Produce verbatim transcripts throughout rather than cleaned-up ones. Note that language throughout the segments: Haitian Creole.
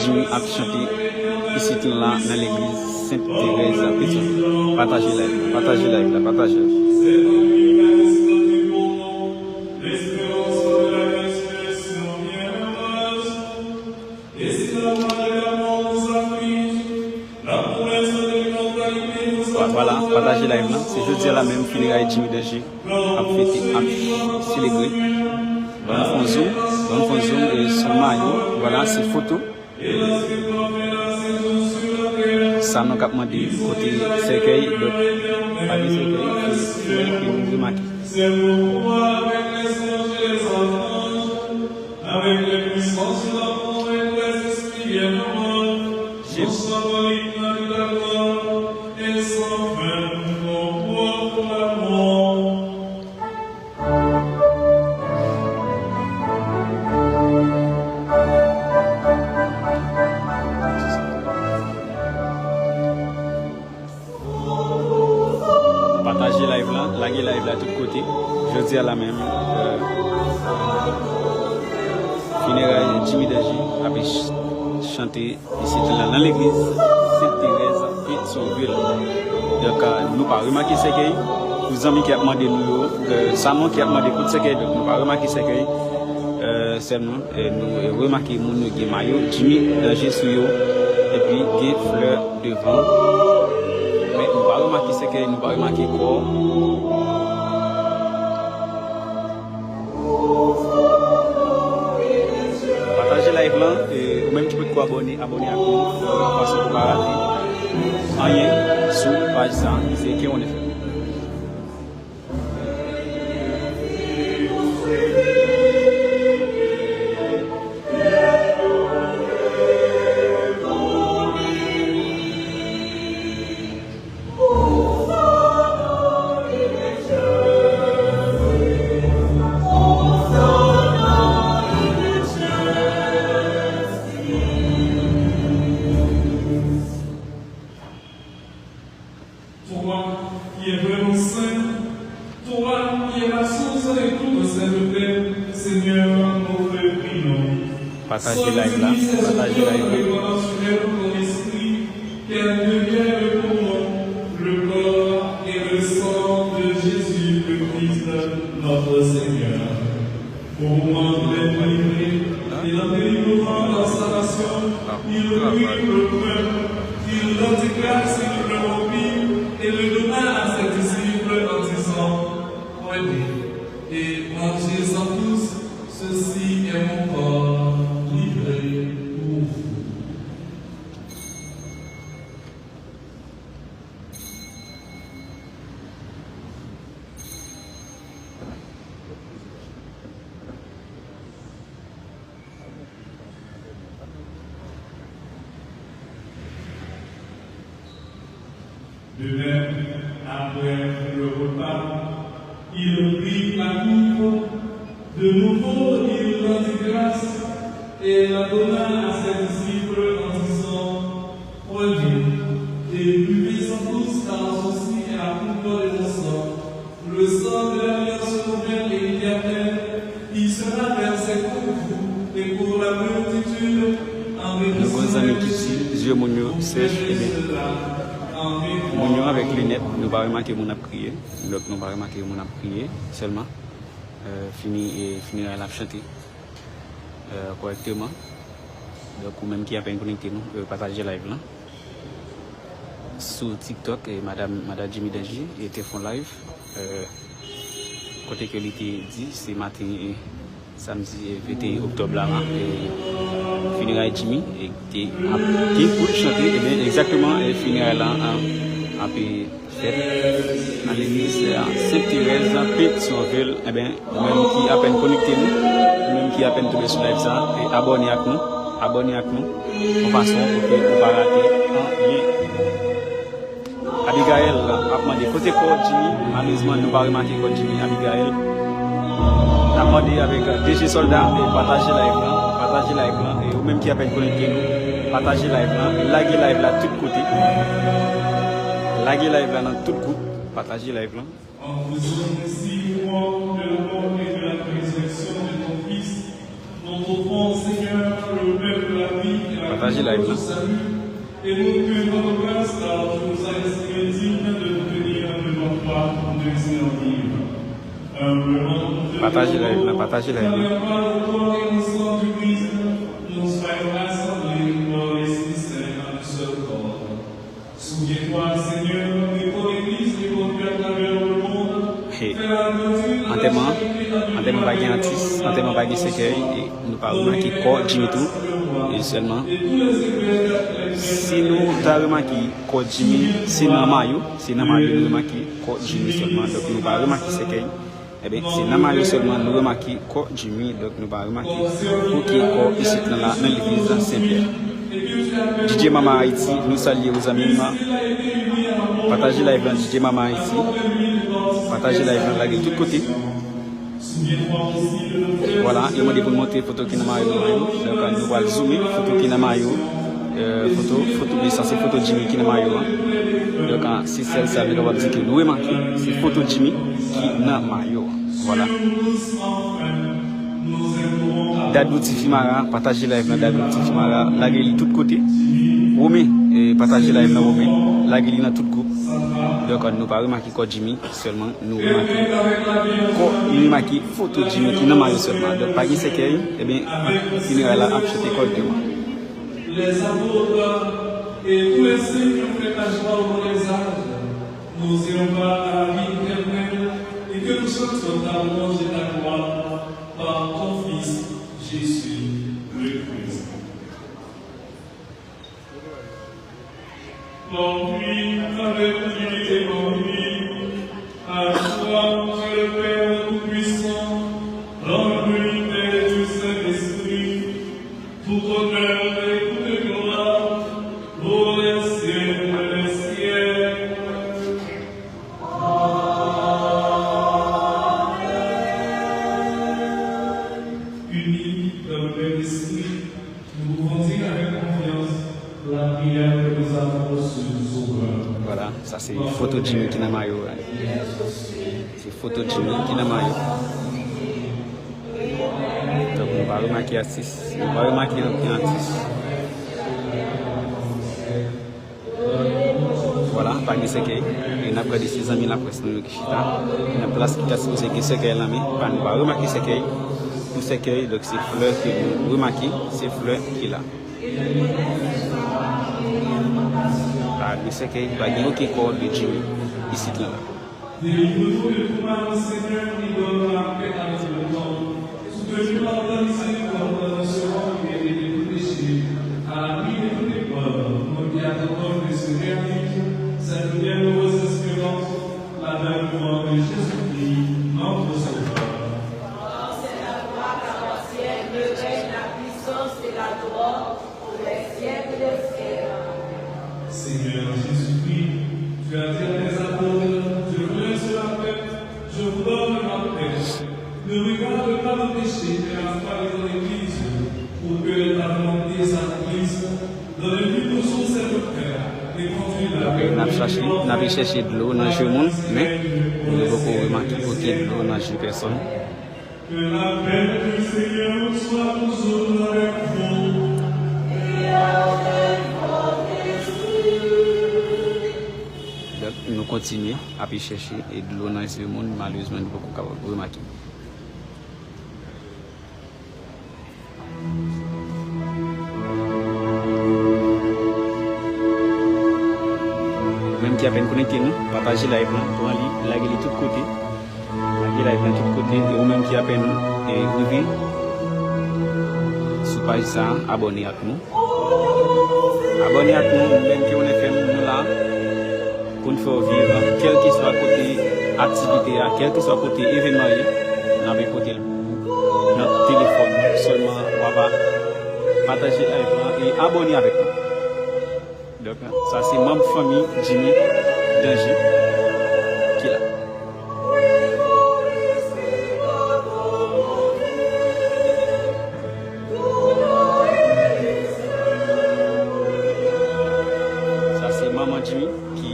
Jimmy ap chante isit la nan legliz Sent Terèz Petyonvil. Pataje live la, pataje live la, pataje. Vwala, pataje live la. Se jodi a la menm fineray Jimmy Danger ap fete, ap selebre. Ban m fè yon zoom, ban m fè yon zoom, e, sou mayo. Vwala, se foto. Sa nou k ap mande kote sèkèy, donk, pa gen sèkèy, se flè ke nou remake. Pataje live la, lage live la tout kote. Jodi a la menm, euh, fineray Jimmy Danger ap ch-, chante isit la nan legliz Sent Terèz Petyonvil. Donk, euh, nou pa remake sèkèy. Pou zanmi ki ap mande nou yo, euh, Sanon ki ap mande kote sèkèy, donk nou pa remake sèkèy. Euh, sèlman, euh, nou, euh, remake moun yo gen mayo Jimmy Danger sou yo, epi gen flè devan. Men nou pa remake sèkèy, nou pa remake kò. Pataje live lan, e ou menm ki potko abòne, abòne ak nou, yon fason pou pa rate anyen sou paj sa, se K one F M. Toi qui es vraiment saint, toi qui es la source de toute sainteté, Seigneur, nous te prions. Pataje live la, pataje live la. Qu'elle devienne pour nous le corps et le sang de Jésus, le Christ, notre Seigneur. Au moment d'être livré et dans délivrant la salvation, il prit le pain, il rendit grâce, il le rompit et le donna à ses disciples en disant, prenez et mangez-en tous, ceci est mon corps livré pour vous. De même, après le repas, il prit la coupe, de nouveau il rendit grâce et la donna à ses disciples en disant, prenez et buvez-en tous, car ceci est la coupe de mon sang, le sang de l'alliance nouvelle et éternelle, qui sera versé pour vous et pour la multitude en rémission. Nou gon zanmi ki di zye moun yo sèch, ebyen, moun yo avèk linèt, nou pa remake moun ap kriye. Donk, nou pa remake moun ap kriye sèlman. Euh, fini, e fineray la ap chante, euh, kòrèkteman. Donk, ou menm ki apèn konekte nou, euh, pataje live lan. Sou TikTok, e madan, madan Jimmy Danger, e te fè yon live, euh, kote ke li te di, se maten, e samdi, e venteyen oktòb la, e fineray Jimmy, e te ap, te pou chante, ebyen, egzakteman, e fineray la, a, ap, e, fèt nan legliz, e, Sent Terèz, Petyonvil, ebyen, ou menm ki apèn konekte nou, ou menm ki apèn tonbe sou live sa, e abòne ak nou, abòne ak nou, yon fason pou ke ou pa rate anyen. Abigail ap mande, kote kò Jimmy? Malerezman, nou pa remake kò Jimmy, Abigail. N ap mande avèk D J Sòlda, e pataje live lan, pataje live lan, e ou menm ki apèn konekte nou, pataje live lan, lage live la tout kote. Lage live la nan tout gwoup, pataje live lan. En faisant ainsi preuve de la mort et de la résurrection de ton Fils, notre offrande, Seigneur, le pain de la vie et la Pataje live la. Et pour que votre cœur, car tu nous as estimés dignes de nous tenir devant toi pour te servir. Humblement, nous te Pataje live la, demandons pataje live la. Qu'à la fois le corps et le sang du Christ, nous soyons rassemblés par l'Esprit Saint en un seul corps. Souviens-toi, Seigneur, de ton Église répandue à travers le monde. Hey. Fais-la grandir dans la charité, dans l'unité, dans la dévotion, dans la prière. Antèman, antèman pa gen atis, antèman pa gen sèkèy, e nou pa remake kò Jimmy tou, e sèlman. Si nou ta remake kò Jimmy, se nan mayo, se nan mayo nou remake kò Jimmy sèlman, donk nou pa remake sèkèy. Ebyen, se nan mayo sèlman nou remake kò Jimmy, donk nou pa remake okenn kò isit nan la, nan legliz Sen Pyè. D J Mama Ayiti, nou salye ou zanmi m. Pataje live lan, D J Mama Ayiti. Pataje live lan, lage l tout kote. Vwala, yo mande pou n montre foto ki nan mayo nou an yo. Donk, nou pral zoume foto ki nan mayo. Euh, foto, foto, men sa se foto Jimmy ki nan mayo an. Donk, ah, se sèl sa nou kapab di ke nou remake, se foto Jimmy ki nan mayo an. Vwala. Dadou Tifi Mara, pataje live lan, Dadou Tifi Mara, lage li tout kote. Romen, eh, pataje live lan, Romen, lage li nan tout gwoup. Donk, nou pa remake kò Jimmy, sèlman nou remake kò, nou remake foto Jimmy ki nan mayo sèlman. Donk, pa gen sèkèy, ebyen, fineray la ap chante kòrèktèman. Les apôtres et tous les saints qui ont fait ta joie au long des âges, nous élevons à la vie éternelle et que nous chantions ta louange et ta gloire par ton Fils, Jésus le Christ. Conduit avec l'unité en lui, à toi, Dieu le Père Tout-Puissant, dans l'unité du Saint-Esprit, tout honneur et toute gloire pour les siècles des siècles. Amen. Unis dans le même esprit, nous pouvons dire avec confiance la prière que nous avons reçue du Sauveur. Vwala, sa se foto Jimmy ki nan mayo a. Se foto Jimmy ki nan mayo. Donk, nou pa remake atis, nou pa remake anpil atis. Vwala, pa gen sèkèy. E n ap gade se zanmi laprès nou yo ki chita nan plas ki ta sipoze gen sèkèy lan, men pa, nou pa remake sèkèy. Pou sèkèy, donk se flè ke nou remake, se flè ki la. Pa gen sèkèy, pa gen okenn kò de Jimmy isit lan la. Délivre-nous de tout mal, Seigneur, et donne la paix à notre temps. Soutenus par ta miséricorde, nous serons libérés de tout péché. À l'abri de toute épreuve, nous qui attendons que se réalise cette bienheureuse espérance, l'avènement de Jésus-Christ, notre Sauveur. Car c'est à toi qu'appartiennent le règne, la puissance et la gloire, Seigneur Jésus-Christ, tu as dit à tes apôtres, je vous laisse la paix, je vous donne ma paix. Ne regarde pas nos péchés, mais la foi de ton Église, pour que ta volonté s'accomplisse. Donne-lui toujours cette paix, et conduis-la. Ok, n ap chache, n ap chèche dlo nan je moun, men nou poko remake okenn dlo nan je pèsòn. Que la paix du Seigneur soit toujours avec vous. Et avec votre esprit. Donk, nou kontinye ap chèche e dlo nan je moun, malerezman, nou poko kapab remake. Ou menm ki apèn konekte nou, pataje live lan, pran li, lage li tout kote. Lage live lan tout kote, e ou menm ki apèn, e, rive sou paj sa, abòne ak nou. Abòne ak nou, menm ke ou F M, nou la pou n fè w viv, kèlkeswa kote aktivite a, kèlkeswa kote evènman ye, n ap pote l pou ou nan telefòn ou. Sèlman, w ap pataje live lan e abòne avèk nou. Donk, sa se manm fanmi Jimmy Danger ki la. Sa se manman Jimmy ki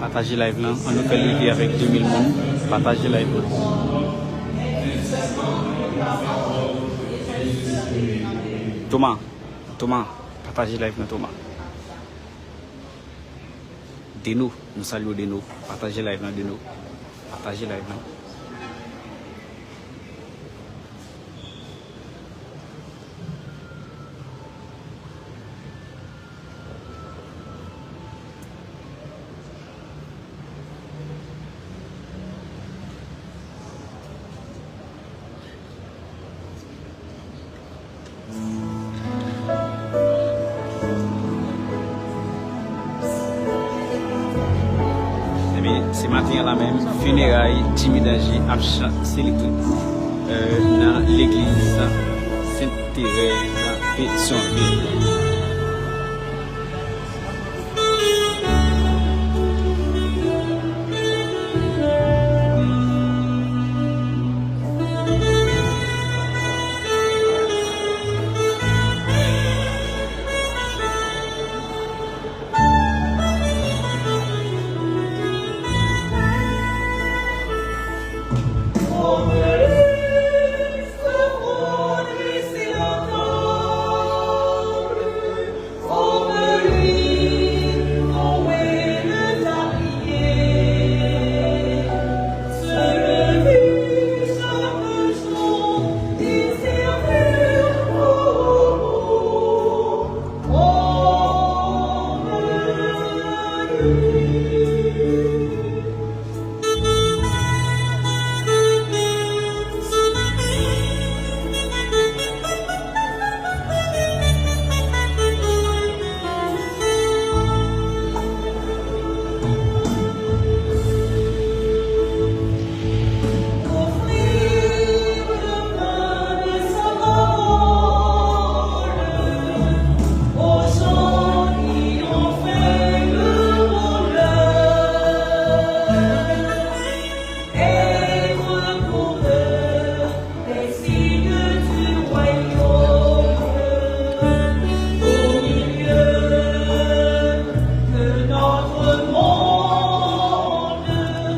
Pataje live lan, ann nou fè l rive avèk de mil moun. Pataje live lan. Toma, Toma, pataje live lan, Toma. Deno, nou salye w, Deno. Pataje live lan, Deno. Pataje live lan. Ebyen, se maten an la menm, fineray Jimmy Danger ap chan-, selebre, euh, nan legliz Sent Terèz Petyonvil.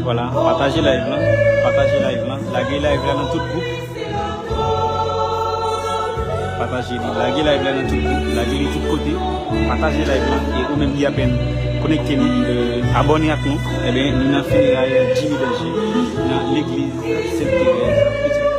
Vwala, pataje live lan, pataje live lan, lage live la nan tout gwoup. Pataje li, lage live la nan tout gwoup, lage li tout kote. Pataje live lan, e ou menm ki apèn konekte nou, euh, abòne ak nou. Ebyen, nou nan fineray Jimmy Danger, nan legliz Sent Terèz Petyonvil.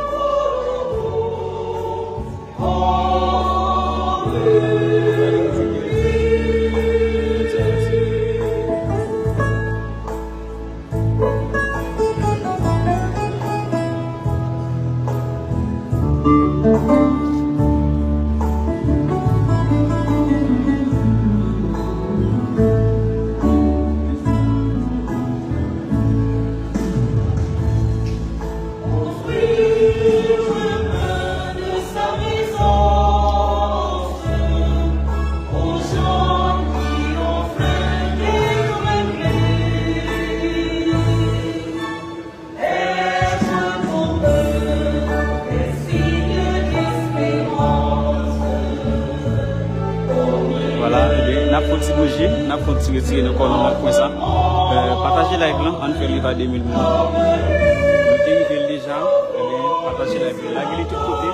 Vwala, ebyen, n ap fè yon ti bouje, n ap fè yon ti retire nan kò nou nan kwen sa. Euh, pataje live lan, ann fè l rive a de mil moun. Nou te rive l deja, ebyen, pataje live lan. Lage li tout kote,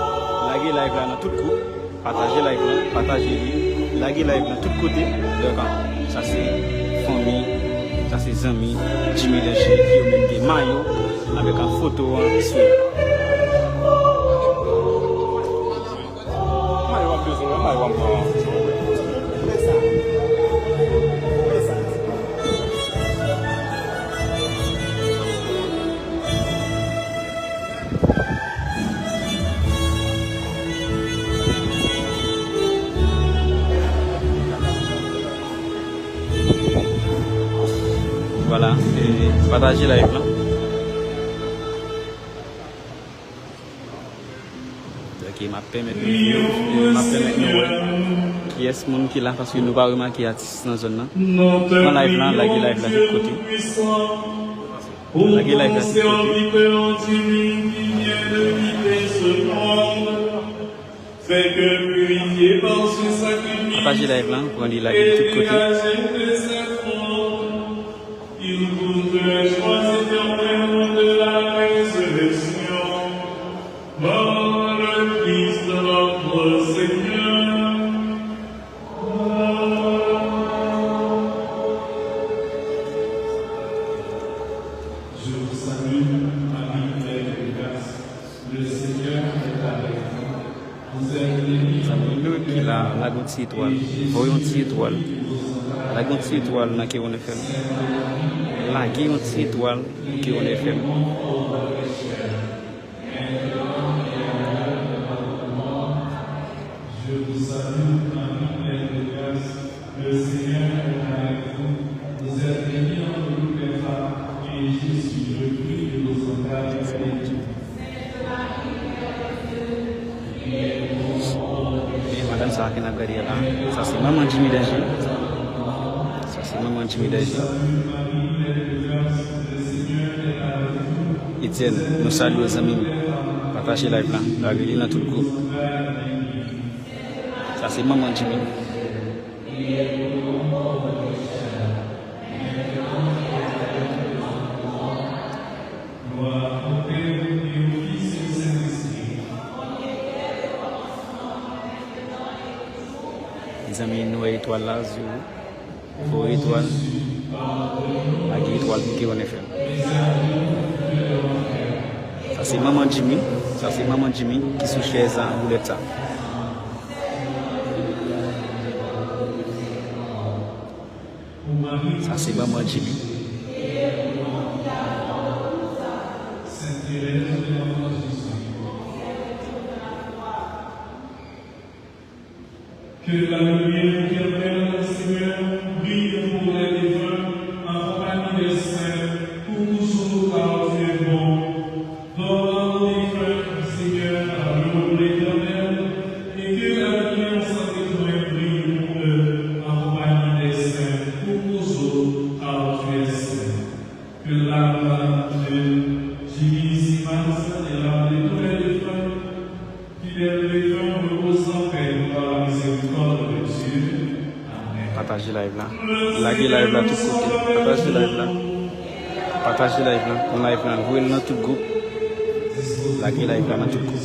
lage live la nan tout gwoup. Pataje live lan, pataje li, lage live lan tout kote. Donk, sa se fanmi, sa se zanmi Jimmy Danger ki yo menm gen mayo avèk an foto an sou. Mayo w ap bezwen, mayo w ap pran. Vwala, e pataje live lan. Ok, m ap pèmèt nou, m ap pèmèt nou wè kiyès moun ki la, paske nou pa remake atis nan zòn nan. Pran live lan, lage live la tout kote. Lage live la tout kote. Pataje live lan, pran li, lage li tout kote. Pour te joie éternelle de la résurrection, par le Christ notre Seigneur. Je vous salue, Marie, pleine de grâce, le Seigneur est avec vous. Vous êtes bénie entre toutes les femmes, et Jésus, le fruit de vos entrailles, est béni. Zanmi nou ki la, lage yon ti etwal. Voye yon ti etwal. Lage yon ti etwal nan Kerwon F M. Lage yon ti etwal pou Kerwon F M. Je vous salue, Marie, pleine de grâce, le Seigneur est avec vous. Vous êtes bénie entre toutes les femmes, et Jésus, le fruit de vos entrailles, est béni. E madanm sa a ke n ap gade a la, sa se manman Jimmy Danger. Sa se manman Jimmy Danger. Etienne, nou salye w, zanmi m. Pataje live la. Lage li nan tout gwoup. Sa se manman Jimmy. Gloire au Père et au Fils et au Saint-Esprit. Mezanmi, nou wè etwal la, zye w. Fò etwal. Lage etwal pou Kerwon F M. Sa se manman Jimmy. Sa se manman Jimmy ki sou chèz la, boulèt sa. Sa se manman Jimmy. Que la lumière éternelle du Seigneur brille pour les défunts en compagnie des saints, pour toujours car tu es bon. Donne à nos défunts, Seigneur, le repos éternel, et que la lumière sans défaut brille pour eux, en compagnie des saints, pour nous autres, car tu es saint. Que l'âme de Jimmy Simas et l'âme de tous les défunts, fidèles défunts, reposent en paix par la miséricorde de Dieu. Amen. Pataje live la. Lage live la tout kote. Pataje live la. Pataje live la. Pran live la, voye l nan tout gwoup. Lage live la nan tout gwoup.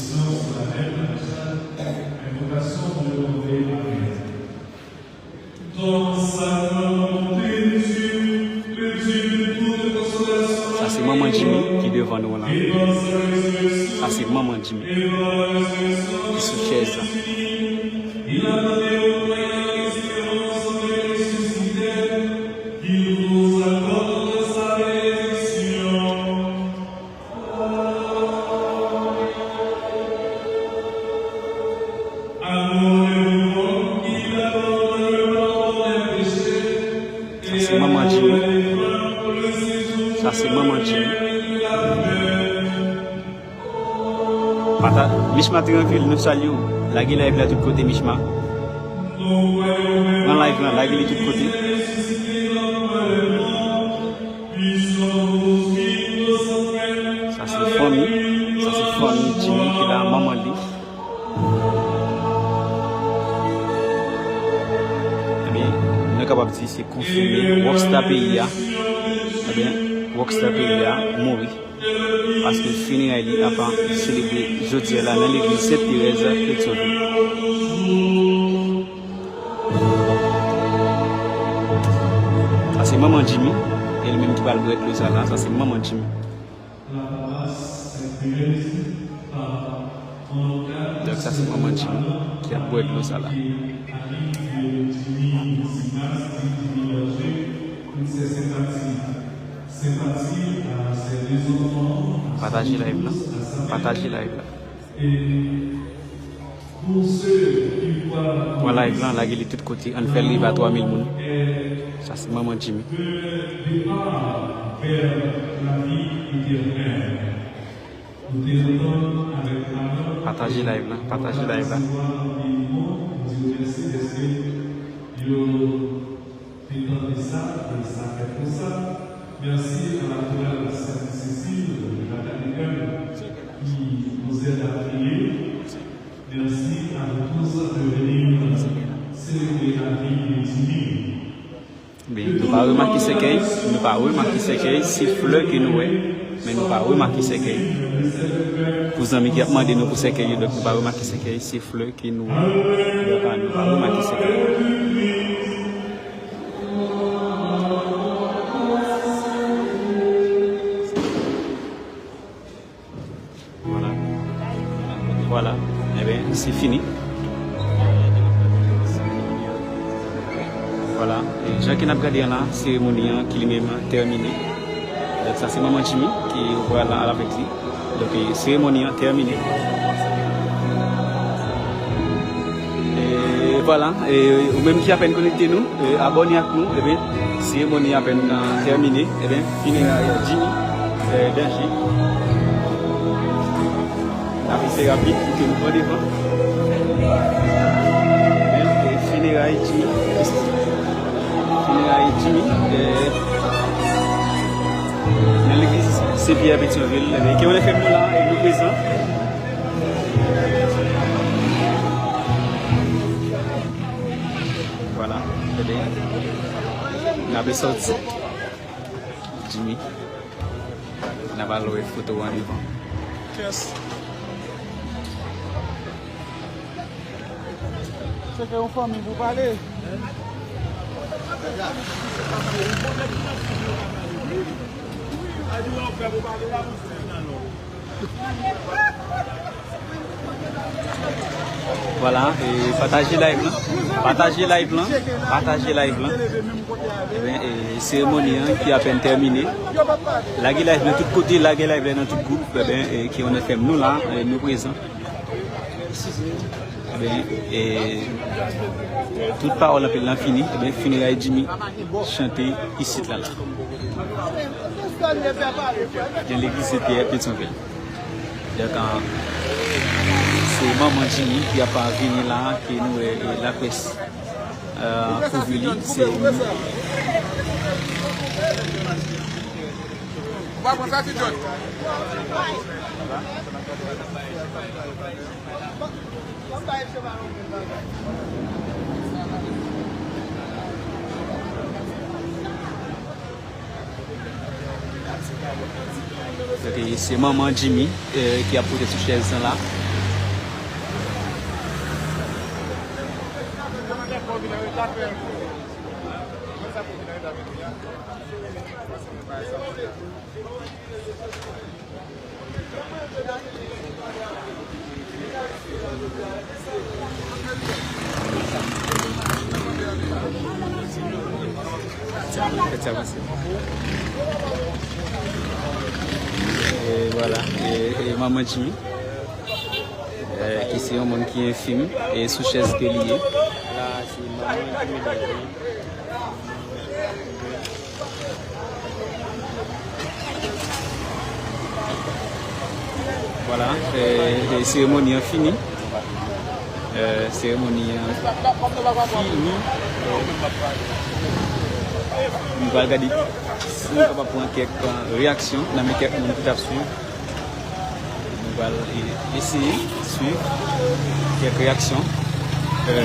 Sa se manman Jimmy ki devan nou la. Sa se manman Jimmy ki sou chèz la. Sa se manman Jimmy. Sa se manman Jimmy. Pata, Michma Tranquille, nou salye w. Lage live la tout kote, Michma. Pran live la, lage li tout kote. Sa se fanmi, sa se fanmi Jimmy ki la, manman li. Ebyen, nou kapab di se konfime Rockstar peyi a. Ebyen, Rockstar peyi a mouri. Paske fineray li ap selebre jodi a la nan legliz Sent Terèz Petyonvil. Sa se manman Jimmy, e li menm ki pral bwè dlo sa la, sa se manman Jimmy. Donk sa se manman Jimmy ki ap bwè dlo sa la. Pataje live la. Pataje live la. Pran live lan, lage li tout kote, ann fè l rive a twa mil moun. Sa se manman Jimmy. Pataje live lan, pataje live lan. Te tande sa, e sa fèt konsa. Mèsi a la korèl Sent Sesiy de la Katedral ki nous aide à prier. Merci à vous tous de venir célébrer la vie de Jimmy. Men nou pa remake sèkèy, nou pa remake sèkèy, se flè ke nou wè, men nou pa remake sèkèy. Pou zanmi ki ap mande nou pou sèkèy yo, donk nou pa remake sèkèy, se flè ke nou wè, donk nou pa remake sèkèy. Vwala. Vwala. Ebyen, se fini. Vwala. E jan ke n ap gade an la, seremoni an ki li menm tèmine. Donk, sa se manman Jimmy ki pral al avèk li. Donk, e, seremoni an tèmine. E vwala, e, ou menm ki apèn konekte nou, e, abòne ak nou, ebyen, seremoni apèn, e, tèmine, ebyen, fineray Jimmy, e, Danger. N ap eseye rapid pou ke nou pran devan. Ebyen, e, fineray Jimmy, fineray Jimmy, e, nan legliz Sen Pyè Petyonvil, ebyen, ke on fè nou la, e, nou prezan. Vwala, ebyen, n ap sòti. Jimmy, n ap al wè foto an devan. Yes. Se ke yon fanmi pou pale. Vwala, e pataje live lan. Pataje live lan. Pataje live lan. Ebyen, e seremoni an ki apèn tèmine. Lage live lan tout kote, lage live lan nan tout gwoup. Ebyen, e K one F M nou la, e nou prezan. Ebyen, e tout pawòl anpil lan fini. Ebyen, fineray Jimmy chante isit la la. Gen legliz Sen Pyè Petyonvil. Donk, an, se manman Jimmy ki ap vini la, ke nou wè, e, laprès, e, kouvri li. Se Ou pa pran sa, ti John? Donk, e, se manman Jimmy, e, ki ap pote sou chèz lan la. E vwala, e, e manman Jimmy, e, ki se yon moun ki enfim, e sou chèz ke li ye. La, se manman Jimmy Danger. Vwala, e, e seremoni an fini. E, seremoni an fini. Nou pral gade si nou kapab pran kèk, e, reyaksyon nan men kèk moun ki t ap swiv. Nou pral, e, eseye swiv kèk reyaksyon, e,